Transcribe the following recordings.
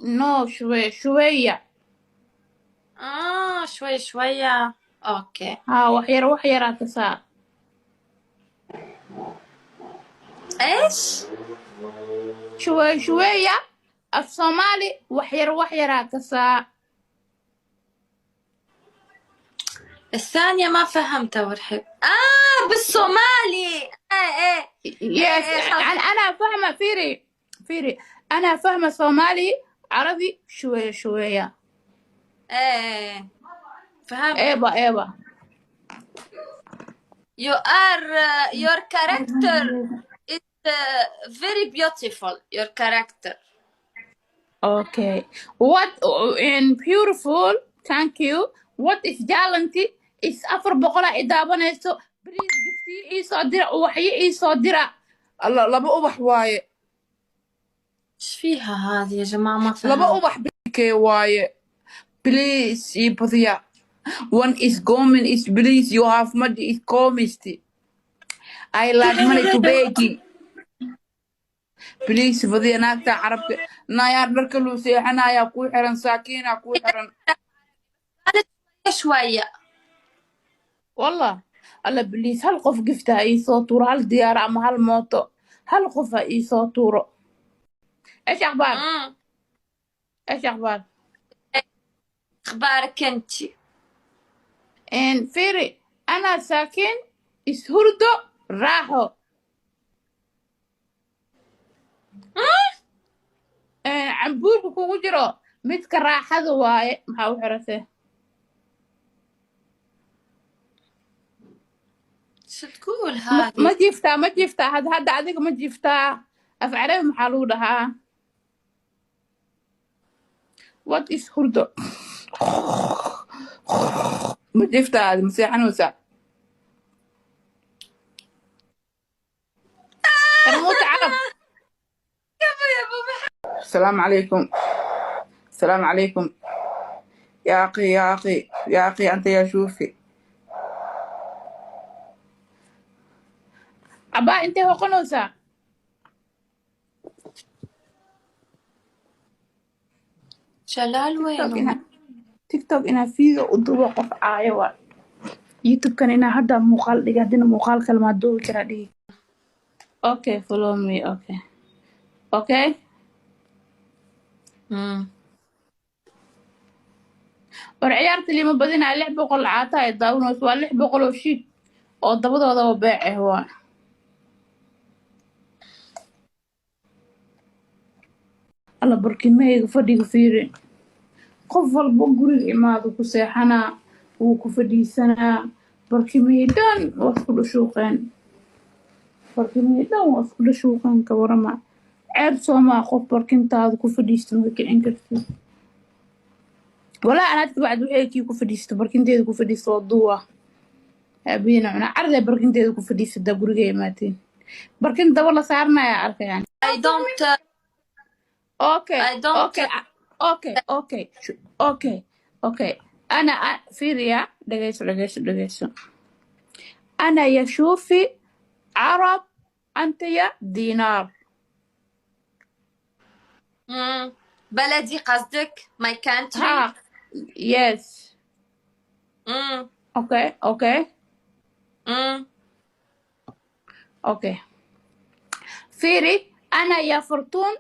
No, شوية شوية. آه، شوي شوية، okay. Haa, wax yar wax yaraa kasaa. إيش؟ شوية شوية, af Soomaali wax yar wax yaraa kasaa. الثانية ما فهمتها ورحب. آه، بالصومالي، إيه إيه. Yes. إيه، خلاص. يعني أنا فاهمة. فيري فيري, أنا فاهمة صومالي عربي شوية شوية. إيه، فهمت. ايوه ايوه. You are your character is very beautiful, your character. Okay. What in beautiful? Thank you. What is challenge? Is 400 ay daawanayso. Please giftii ii soo dira, ubaxyo ii soo dira. Alla, laba ubax waaye. ايش فيها هذه يا جماعة؟ ما Laba فهمت. Ubax bk waaye. Please ii badiya. One is coming is please, you have money is coming. I like money to begi. Please badiya. Naagta carabka nayaa dharka luu seexanayaa kuu xiran, saakiina kuu xiran. قالت شوية. Wallah. Alla, please, hal qof gifta ha ii soo tuuro, hal diyaar ama hal mooto. Hal qof ha ii soo tuuro. ايش اخبار؟ ايش اخبار؟ اخبارك انت؟ ان فيري, انا ساكن is hurdo raaxo. Cambuurka kugu jiro midka raaxada waaye, maxaa u xiratay? شو تقول Ma هذه؟ Ma jiiftaa? Ma jiiftaa hadda? Hadda adiga ma jiiftaa? Af carabi maxaa lagu dhahaa? What is hurdo? Ma jiiftaa aadi? Ma seexanaysaa? Sharmuuta carab. يا بابا. السلام عليكم، السلام عليكم يا أخي، يا أخي، يا أخي، أنت يا شوفي. Abaa, intee hoqonaysaa? جلال. TikTok. وينه؟ Inaa TikTok inaa video u duubo qof caayo waa YouTube-kan inaa hadda muuqaal dhiga, haddina muuqaal kale maa duubi karaa dhigi. Okay, follow me. Okay. War ciyaarta lima badinaa, 600 caata ay daawanayso, waa 600 oo shiid oo dabadoodaba beec ah waa. Alla, barkimahayga fadhiga fiiri. Qof walba guriga imaado ku seexanaa, wuu ku fadhiisanaa. Barkimihii dhan waa isku dhushuuqeen, barkimihii dhan waa isku dhashuuqeen. Ka warama, ceeb soomaa? Qof barkintaada ku fadhiisto ma kicin kartid. Walaa anaad kabacdi waxay kii ku fadhiisto barkinteeda ku fadhiisto waa duwa aabihiina cunaa carday barkinteeda ku fadhiisataa guriga imaateen, barkin daba la saaranaya arkayaan. I don't Okay. I don't Okay, okay. انا فيريا, dhegeyso, dhegeyso, dhegeyso. انا يشوفي عرب, انت يا دينار. بلدي قصدك؟ My country? ها, yes. Okay. Okay, fiiri, ana ya Fartuun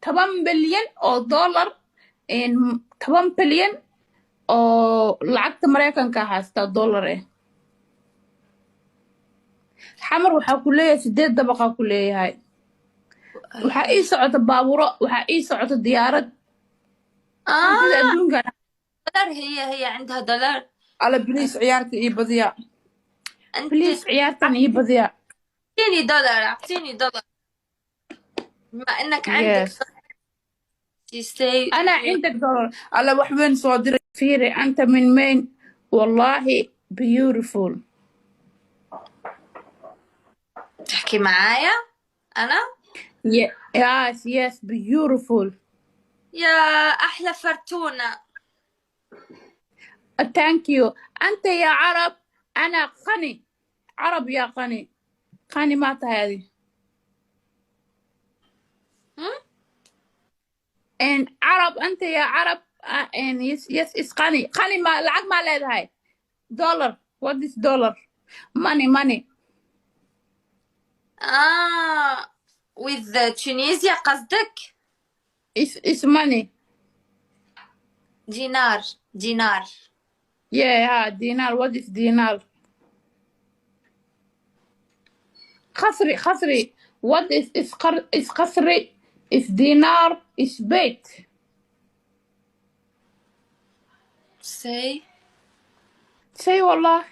10 bilyan oo dollar, 10 bilyan oo lacagta Maraykanka haysta dollar eh. Xamar waxaa ku leeyahay sideed dabaqa ku leeyahay, waxaa ii socota baabuuro, waxaa ii socota diyaarad hantida adduunka. دولار، هي هي عندها دولار. Alla, please, ciyaarta ii badiya. انت Please, ciyaartan ii badiya. اعطيني دولار، اعطيني دولار بما انك عندك. Yes. She say أنا عندك دولار. Alla, wax weyn soo diray. fiiri, أنت من مين؟ والله beautiful. تحكي معايا انا؟ Yes, beautiful. يا احلى فرتونة. Thank you. أنت يا عرب, أنا قني عرب يا قني قني ما هذه. هم؟ And Arab, أنت يا عرب, and yes, is qani. Qani ma lacag ma leedahay? Dollar. What is dollar? Money, money. Ah, with the Tunisia قصدك؟ Is money. دينار دينار. Yeah, dinar. What is dinar? قصري قصري. What is is قصري is dinar is بيت. Say. Say والله.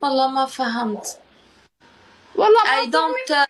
والله ما فهمت. والله ما I don't.